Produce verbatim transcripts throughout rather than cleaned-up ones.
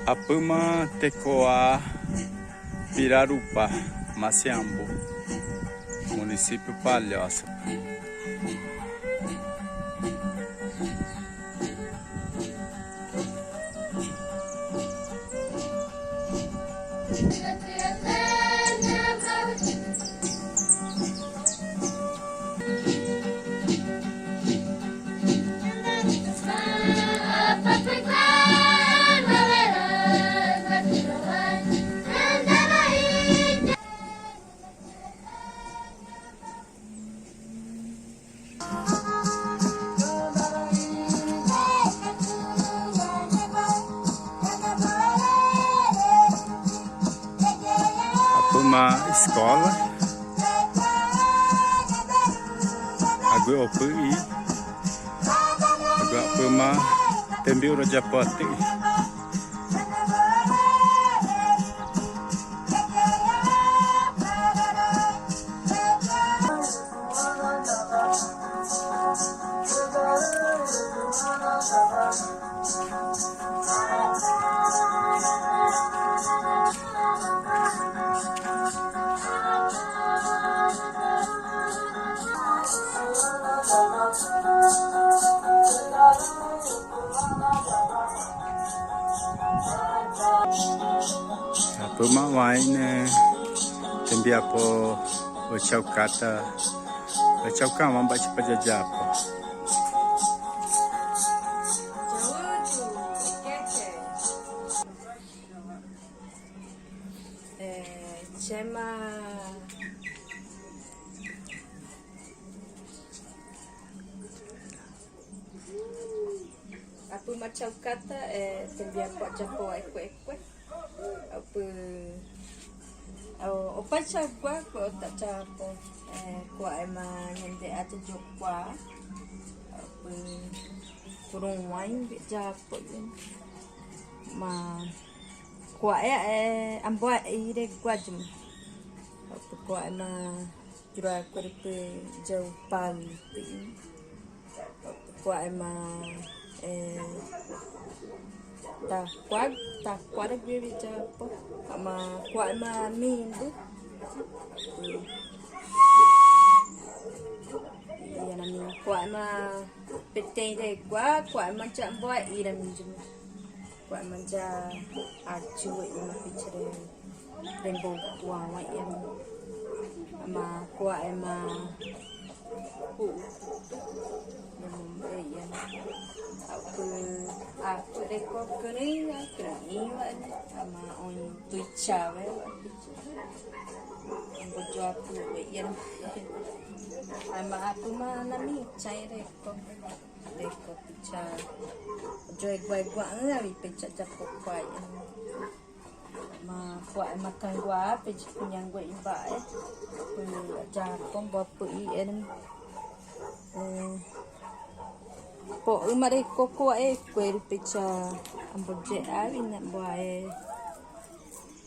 Apuma Tecoa, Pirarupa, Maciambu, município Palhoça. Apuma eskola. Aguy Opui. Aguy Apuma Tembiu Rojapoti. Apuma wai ne Tembiapo Ochaucata, Ochaucata wamba chipa jajapo. Eh, chema. Apuma Ochaucata, eh, Tembiapo Japo Ekue Ekue. Apu, o, o paicha guaku o ta chapo, eh, kua'i ma ñande ata yokua. Apu, kurun wai japo ma kua'i, eh, amboa ire guajum. Apu kua'i ma Jura kuerpo jau pal ti. Kua'i ma, eh, takuag, takuag guivi japo. Ma kua'i ma mindu. Iya na mi kua'i ma petén de kua, kua'i ma jamboa ira mi jum. Kua'i ma ja achu i ma pichire. Renggo kuawa ian. Ama kua'i ma hu. Renggo ian. Aku, aku reko kene ya, kene iwa ni. Ama on tuichawe wa. Renggo jua aku ian. Ama aku ma nami chai reko. Reko picha. Jua gua gua ngai picha japo kua'i. Ma kua'i ma kangua pe ji kunyang gua iba e. Pe ja kombo pe i en. Eh, po uma de koko e kueri pe ja ambo je awi na bua e.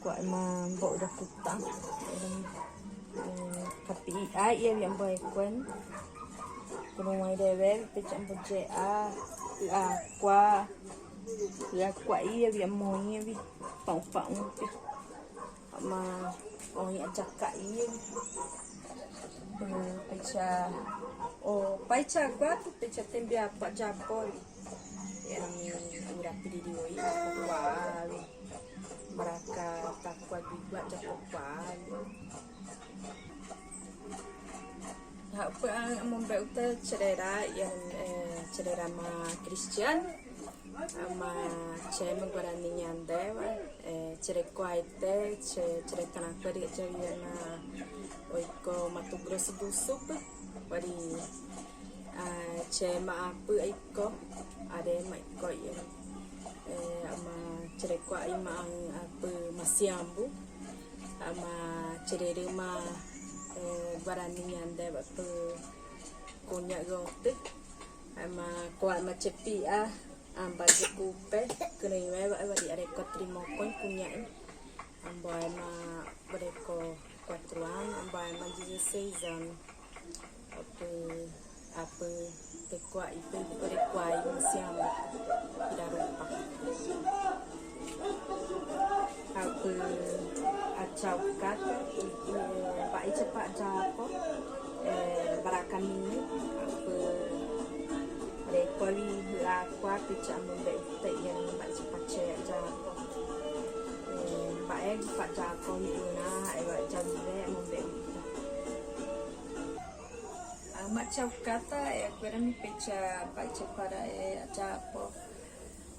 Kua'i ma bo da kutang. Eh, kapi i ai e wi ambo e kuen. Kuno wai de we pe ja ambo je a. A kua. Ia kua'i ia wi amo ia wi. Pa'u pa'u pe. Ama o ia jaka ia wi. Hmm, pe ja. O pe ja gua tu pe ja tembia pa ja poli. Ia mi ura pidi di wi. Kua wi. Baraka takua di gua ja kua wi. Ha, pe ang amombe uta cherera, ia, eh, cherera ma Kristian. Ama chema guarani ñande wa, eh, chere kuaite, che, chere tanakua di chere na oiko Mato Grosso do Sul pe, wari, ah, chema apu oiko, are ma oiko ye. Eh, ama chere kuai ma apu Maciambu, ama chere ruma, eh, guarani ñande wa pe kuña gote. Ama kua'i ma chepi a, amba jekupe, kene iwe wa, wa di areko trimo koin kuña i. Amba ema areko cuatro años, amba ema dieciséis años. Apu, apu, Te kua'i, te kua'i misian ira rupa. Apu achau kata, eh, ba'i chapa yapo, eh, bara kami, apu re kua'i, la kua'i, pecha amon be te ya ba'i chapa che yapo. Eh, ba'i pa yapo, ina, eh, ba'i chau be, amon be. Auma achau kata, eh, akuera mi pecha ba'i chapa ra, eh, yapo.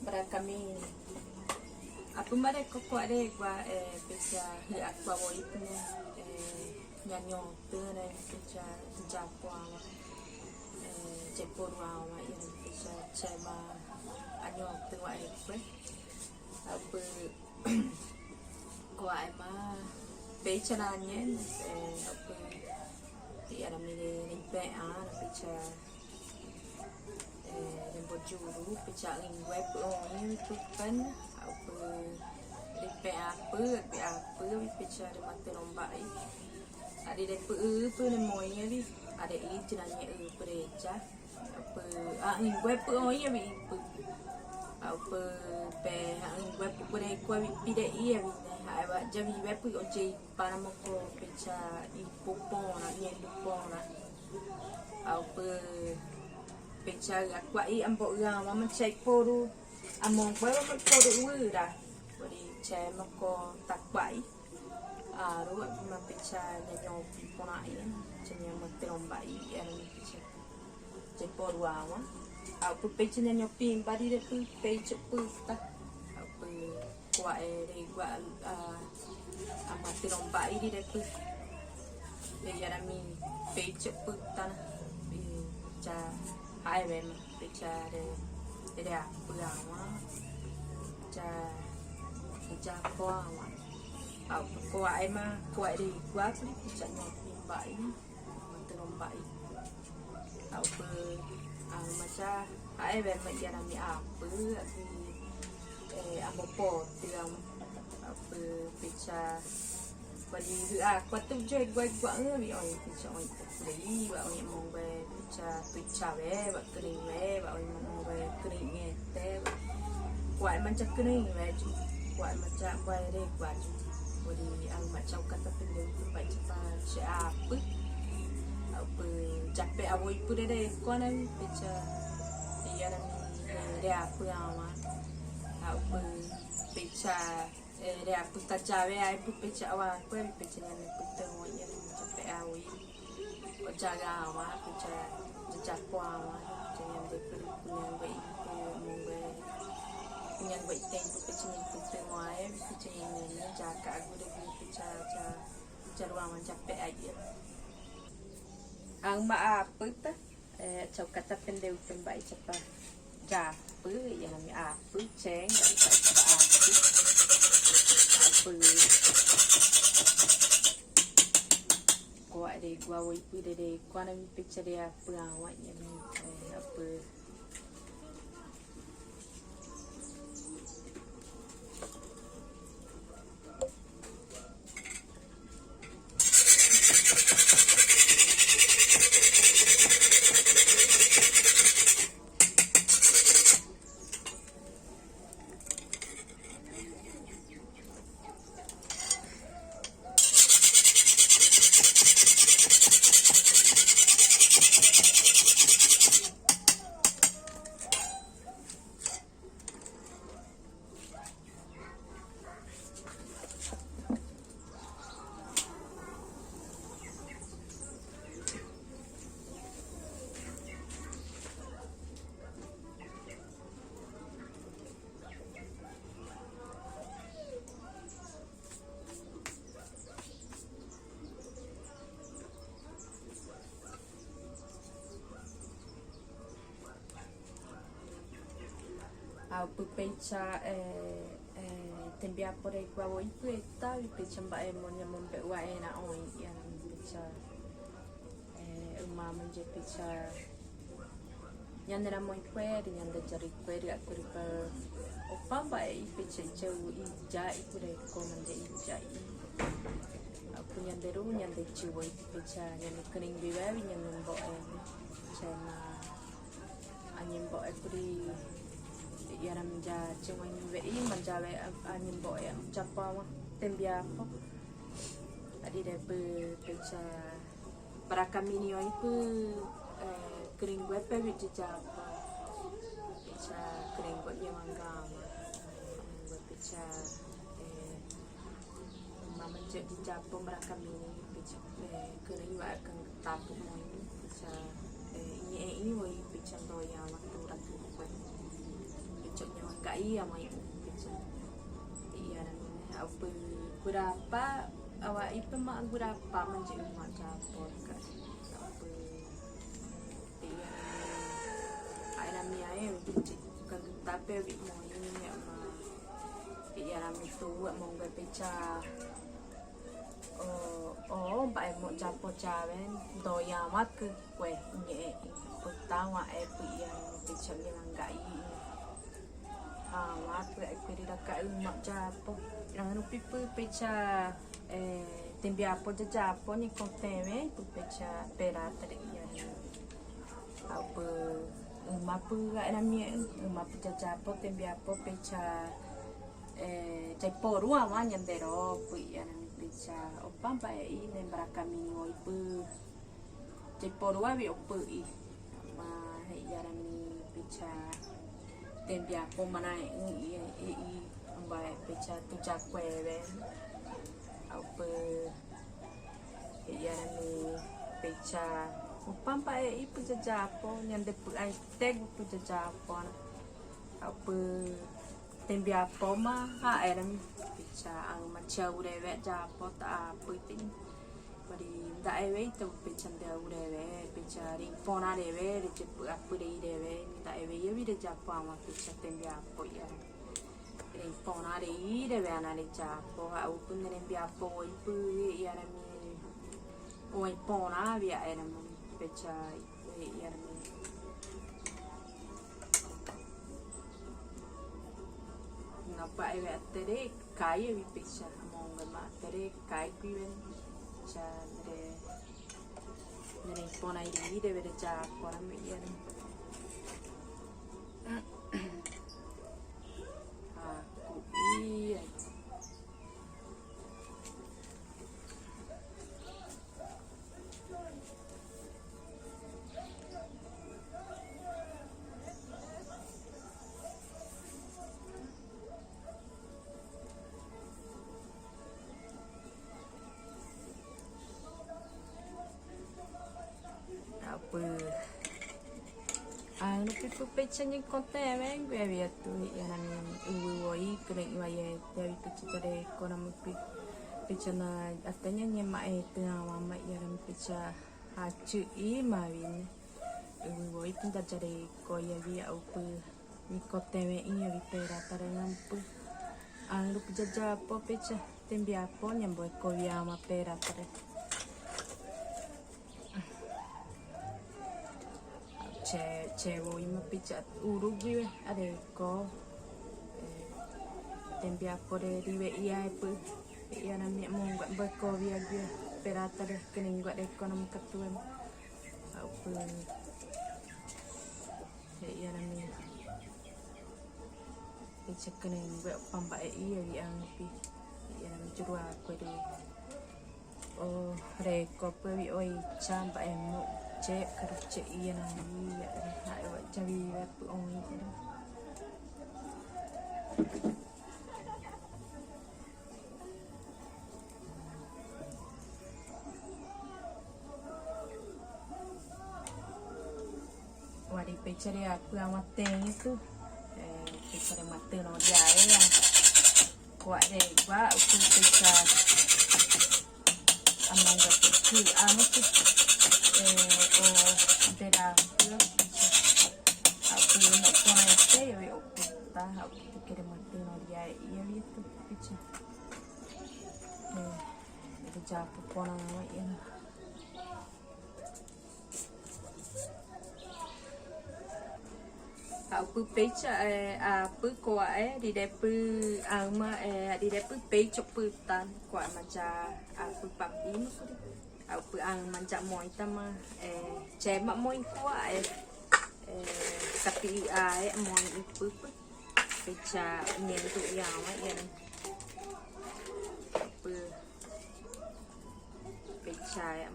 Bara kami. Apu mare ko kua'i re gua, eh, pecha, eh, akua woi pune, eh, ñaño tune, pecha, yapo awa. Eh, che poru awa, ya pecha, chema, año tune wa ekue. Apu Kua'e ma, pecha na ñe'e, eh, apu, ti ara mi re, re pe a, na pecha, eh, re bo yuru, pecha ingue pu oñi, pu pen, apu, re pe a pu, pe a pu, pecha re mate nomba'i. Ari re pu, pu re moñi, ari, are i, ti na ñe'e, pu re cha. Apu, a, ingue pu oñi abi ipu. Apu, pe, a, ingue pu pure kua bi pire i abi ne. A, eba, ya bi ipu oye i para moko pecha ipu pona, ñe'e pona. Apu, pecha, a, kua'i ambo ua, mama chai poru. Amon kua'i amon poru ura. Puri chai moko ta kua'i. Aru, ma pecha ñaño pin pona i, cha ñaño mate nomba'i, aru ma pecha. Che poru awa. Apu pecha ñaño pin bari re pu, pecha puta. Apu kua'e re gua, a, a mate nomba'i re pu. Pe yara mi pecha puta na. Pe cha ai be ma. Pecha re, re apu awa. Cha, cha ko awa. Apu kua'e ma, kua'e re gua pu, pecha ñaño pin ba'i, mate nomba'i. Apu, a, macha, ai be ma yara mi apu, abi, eh, ambo pote, am, apu, pecha, Wari, a, kuatu jai gua, gua, eh, bi, oi, pecha, oi, oi, wa, oi, amon gua, pecha, pecha, we, wa, kering, we, wa, oi, amon gua, kering, ngete, wa. Kua'e macha kering, we, chu. Kua'e macha, gua, re, gua, chu. Wari, a, macha, kata pendeu, tu, ba'i, chapa, che, apu. Apu, chape, a, woi, pu, re, re, kua, na, pecha, iya, na, mi, re, apu, awa. Apu, pecha, Eh, re apu ta chave, ai pu pecha wa, kue pecha ñane pu te wa, ñane pu te pe awi. O chaga wa, pecha, chacha kua wa, pecha ñande pu, pu ñangue i, pu ñangue, pu ñangue i te, pu pecha ñane pu te wa, eh, pecha ñane, ñane, chaga, agu re, pecha, cha, cha rua wa, cha pe ai. Auma apu ta. Eh, chau kata pendeu pen ba'i chapa. Yapu, ya nami apu, cheng, ba'i chapa apu. Apu. Kua de gua woi pu de de, kua nami pecha de apu awa, ya nami, eh, apu. Au pɨ pecha, eh, eh, tembiapo de gua woi pɨ eta, wi pecha ba'e monia mon pe ua ena oi, ya na pecha, eh, uma mon ye pecha. Ñande na moi kueri, ñande yari kueri, a kueri pa opa ba'e i pecha i cheu i ya i kure ko mon ye i ya i. Aku ñande ru, ñande chivo i pecha, ñande kering bibabi, ñande mbo e, pecha na. Ñimbo'e kuri, i ara mi ya che'e wan we'i, ma ya we, a, ñimbo'e ya pa wan tembiapo. Adi de pe, pecha, bara kamini oi pe, eh, keringue pe wi ya pa. Pecha keringue ña wan gama. Pecha, eh, Mama ya, ya pa bara kamini, pecha, eh, keringue wa kan tapu moi, pecha, eh, ini, eh, ini woi, pecha doya waktu ratu kue. Pecha ña wan ga'i ya moi, pecha. Iya, dan, eh, apa, berapa, awa ipe ma berapa ma ya ma ya pa ka. Apa, Iya, ai na mi ai, kan tape wi moi, ya ma. Iya, na mi tu, mo ga pecha. O, o, ba ai mo ya pa chawen, doya ma ke kue, nye, putawa e pu iya, pecha mi lan ga'i. A, ma pu ai kue di da ka ma ya pa. Yang nu pi pu pecha. Eh, tembiapo ya ya pa, ña kontewe, pu pecha perata de iya. Au pe, eh, ma pu ga era mi, eh, ma pu ya ya pa, tembiapo pecha, eh, ya pa rua ma ñande ro, pu iya na mi pecha, o pampa e i, ne bara kamini oi pe. Che'e poru wa wi opu'i. Ma, he, i ara mi pecha tembiapo mana e, i, i, i, amba e pecha tuya kuewe. Au pe, he, i ara mi pecha. Upampa e, i pe ya ya pa, ñande pe ai tegu pe ya ya pa na. Au pe, tembiapo ma, ha, era mi pecha, au ma cha urewe ya pa ta pe te. Mari, nda ewe ita pecha nda urewe, pecha ri pona rewe, re che pu apu re irewe, nda ewe ye wi re ya pa ma pecha tembiapo ya. Ri pona re irewe ana re ya pa, ha, u pe nda tembiapo, i pe i ara mi, o i pona wi a era mi pecha. Wei, i ara mi. Ngapa ewe atere kai ewi pecha, among ma atere kai kuiwen. Cha nere, nere pona iri ire were cha pona mi i ara mi. Aku i. Apa? Ang lupi pu pecha ñe konte wen gue wi atu i ara mi uwi woi kene i waye ya wi pecha tare kona mupi pecha na atanya ñe ma e te ama ma i ara mi pecha hachu i ma wi ne. Uwi woi pun ta tare ko ya wi au pu mi konte wen i ya wi pera tare ngampu. Ang lupi jaja po pecha tembia po ñambo ko ya ma pera tare. Che, che woi ma pecha uru giwe, are ko, eh, tembia po de riwe iya epu, iya na mi mungwa beko wia giwe, perata de keningwa de kono mukatuem. Au pu, eh, iya na mi. Pecha keningwa pamba e iya wi angpi. Iya na mi jurua kue de. O, reko pue wi oi chamba emo che karuche iya na mi ya, ha, ewa chawi wa pu oi ero. Wari pecha de apu ama teñi tu. Eh, pecha de mate no dia, eh, ya. Kua de gua uku pecha. Among ga pecha ama tu. Eh, o dera pua pecha. Apu no kona este, yo, yo, ta, apu tu kere mate no dia, iya, iya tu pecha. Eh, itu japu kona, iya. Au pu pecha, eh, au pu koa, eh, di depu ama, eh, di depu pecho putan, koa macha, au pu papi musuri. Au pu ama macha moi tama, eh, chema moi koa, eh, Eh, tapi i ae moin i pui pui. Pecha mientu i awa i ae. Pui. Pecha i ae.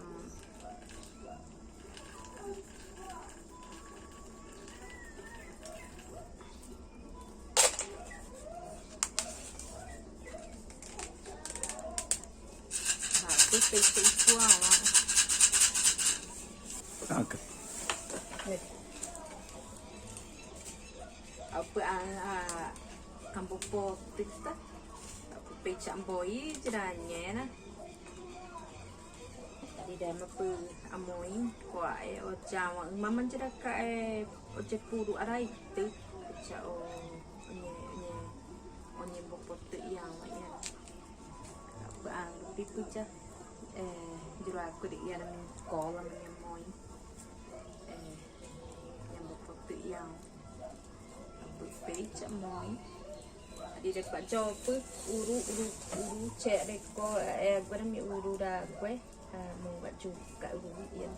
Aku pecha i pui awa. Oke. Apa a, a, ambo pote ta. Apa pecha ambo i jiranya na. Jadi dama pe amoin, kuae, o chawa, mama jira kae, o che puru arai tu. Pecha o, o nye, o nye, o nye ambo pote i awa i ae. Apa ang pipu cha. Eh, jira aku di i ae mi kola mi amoin. Eh, i ambo pote i awa. Pecha moin. Adi de pa jope uru, uru, uru che de ko, eh, agora mi uru da gue. Ah, mo ba ju ka uru ya.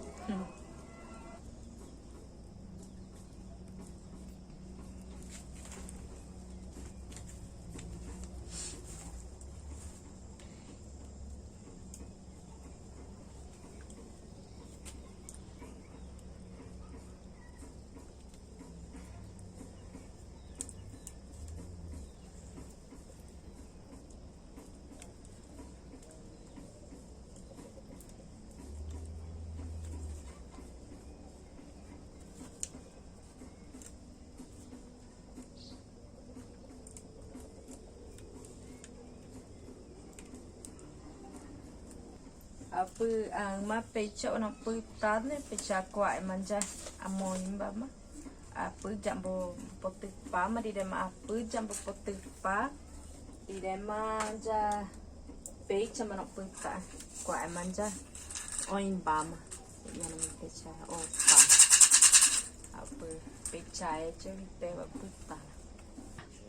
Apa, ah, ma pecha ona puta ne, pecha kuae manja amoin ba ma. Apa jambo pote pa ma di dema apa jambo pote pa. Di dema ja pecha ma no puta. Kuae manja oin ba ma. Ya no pecha o pa. Apa pecha e che pe ba puta.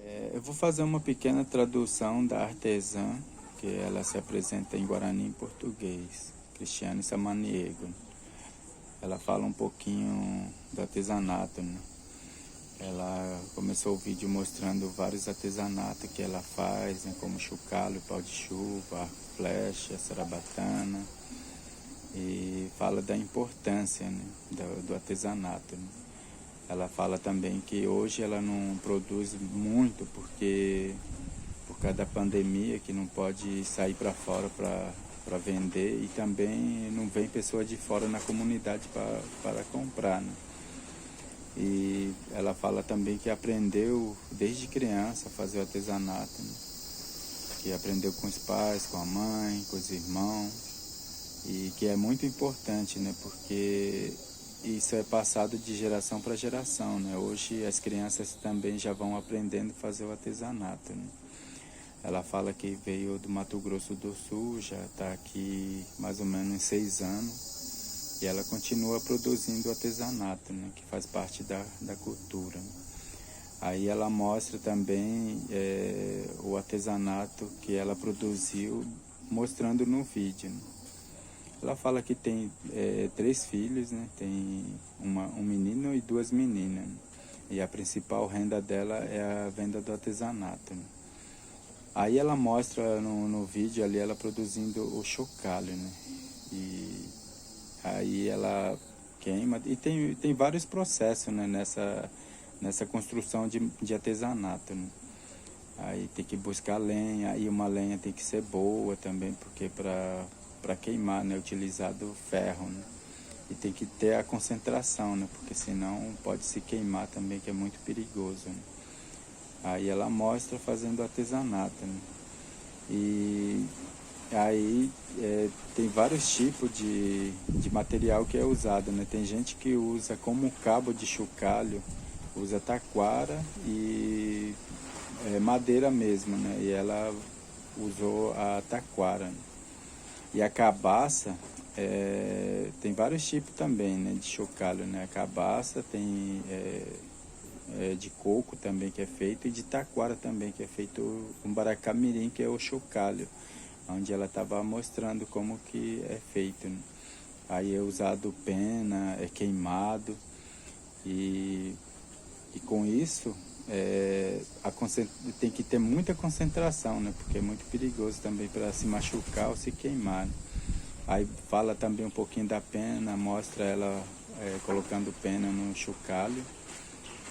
É, eu vou fazer uma pequena tradução da artesã, que ela se apresenta em guarani e português, Cristiane Samaniego. Ela fala um pouquinho do artesanato, né? Ela começou o vídeo mostrando vários artesanatos que ela faz, né, como chocalho, pau de chuva, arco e flecha, sarabatana, e fala da importância, né, do, do artesanato, né? Ela fala também que hoje ela não produz muito porque, por causa da pandemia, que não pode sair pra fora pra, pra vender, e também não vem pessoa de fora na comunidade pra, para comprar, né? E ela fala também que aprendeu desde criança a fazer o artesanato, né? Que aprendeu com os pais, com a mãe, com os irmãos, e que é muito importante, né? Porque isso é passado de geração pra geração, né? Hoje as crianças também já vão aprendendo a fazer o artesanato, né? Ela fala que veio do Mato Grosso do Sul, já tá aqui mais ou menos seis anos, e ela continua produzindo artesanato, né? Que faz parte da, da cultura. Aí ela mostra também, eh, o artesanato que ela produziu, mostrando no vídeo, né? Ela fala que tem, eh, três filhos, né? Tem uma, um menino e duas meninas, né? E a principal renda dela é a venda do artesanato, né? Aí ela mostra no, no vídeo ali, ela produzindo o chocalho, né? E aí ela queima, e tem, tem vários processos, né, nessa, nessa construção de, de artesanato, né? Aí tem que buscar lenha, e uma lenha tem que ser boa também, porque pra, pra queimar, né, é utilizado ferro, né? E tem que ter a concentração, né? Porque senão pode se queimar também, que é muito perigoso, né? Aí ela mostra fazendo artesanato, né? E aí, é, tem vários tipos de, de material que é usado, né? Tem gente que usa como cabo de chocalho, usa taquara e, é, madeira mesmo, né? E ela usou a taquara, né? E a cabaça, é, tem vários tipos também, né, de chocalho, né? A cabaça tem, é, é, de coco também que é feito, e de taquara também, que é feito com baracá mirim, que é o chocalho, onde ela tava mostrando como que é feito, né? Aí é usado pena, é queimado, E, e com isso, é, a concen-, tem que ter muita concentração, né? Porque é muito perigoso também para se machucar ou se queimar, né? Aí fala também um pouquinho da pena, mostra ela, é, colocando pena no chocalho.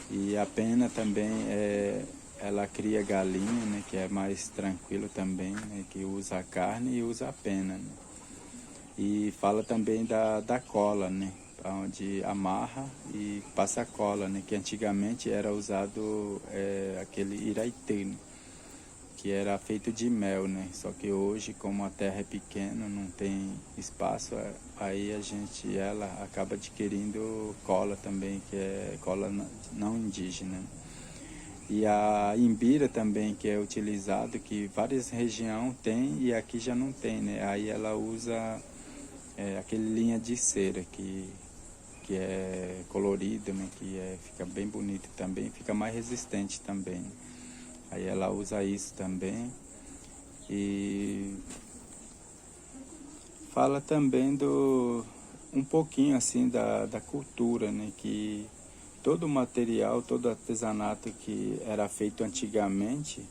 E a pena também, é, ela cria galinha, né? Que é mais tranquilo também, né? Que usa a carne e usa a pena, né? E fala também da, da cola, né? Onde amarra e passa a cola, né? Que antigamente era usado, é, aquele iraitê, né? Que era feito de mel, né? Só que hoje, como a terra é pequena, não tem espaço, é, aí a gente, ela acaba adquirindo cola também, que é cola na-, não indígena. E a imbira também, que é utilizado, que várias regiões tem e aqui já não tem, né? Aí ela usa, é, aquele linho de cera que, que é colorido, né? Que é, fica bem bonito também, fica mais resistente também. Aí ela usa isso também. E fala também do, um pouquinho assim da, da cultura, né? Que todo o material, todo artesanato que era feito antigamente,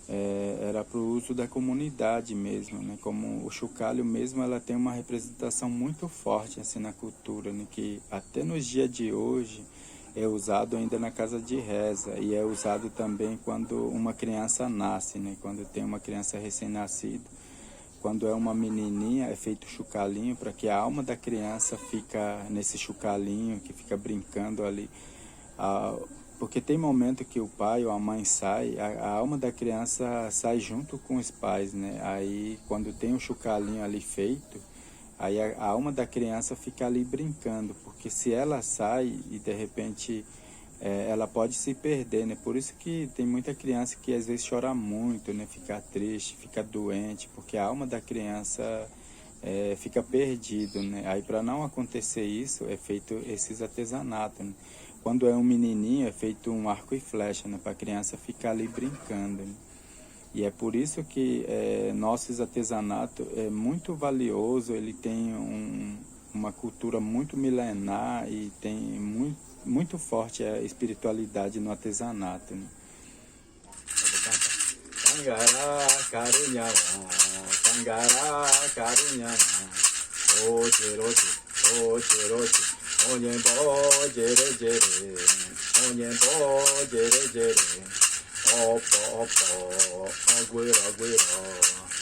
é, era para o uso da comunidade mesmo, né? Como o chocalho mesmo, ela tem uma representação muito forte assim na cultura, né? Que até nos dias de hoje é usado ainda na casa de reza e é usado também quando uma criança nasce, né? Quando tem uma criança recém-nascida, quando é uma menininha, é feito chocalhinho para que a alma da criança fica nesse chocalhinho, que fica brincando ali. Ah, porque tem momento que o pai ou a mãe sai, a, a alma da criança sai junto com os pais, né? Aí, quando tem o chocalhinho ali feito, aí a, a alma da criança fica ali brincando, porque se ela sai e de repente, é, ela pode se perder, né? Por isso que tem muita criança que às vezes chora muito, né? Fica triste, fica doente, porque a alma da criança, é, fica perdido, né? Aí, para não acontecer isso, é feito esses artesanatos, né? Quando é um menininho, é feito um arco e flecha, né? Para a criança ficar ali brincando, né? E é por isso que, é, nossos artesanato é muito valioso, ele tem um, uma cultura muito milenar e tem muito, muito forte a espiritualidade no artesanato, né? Tangará, karu nyawa, tangará, karu nyawa. Oye, oye, oye, oye. Oye, bo, yere, yere. Oye, bo, yere, yere. Opo, opo, oguiro, oguiro.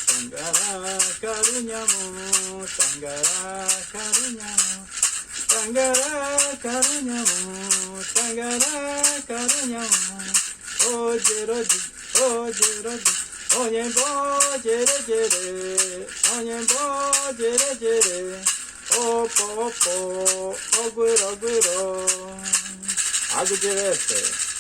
Tangará, karu nyawa, tangará, karu nyawa. Tangará, karu nyawa, tangará, karu nyawa. Oye, oye, oye, oye. Oye, bo, yere, yere. Oye, bo, yere, yere. Opo, opo, oguiro, oguiro. Agu yere, yere.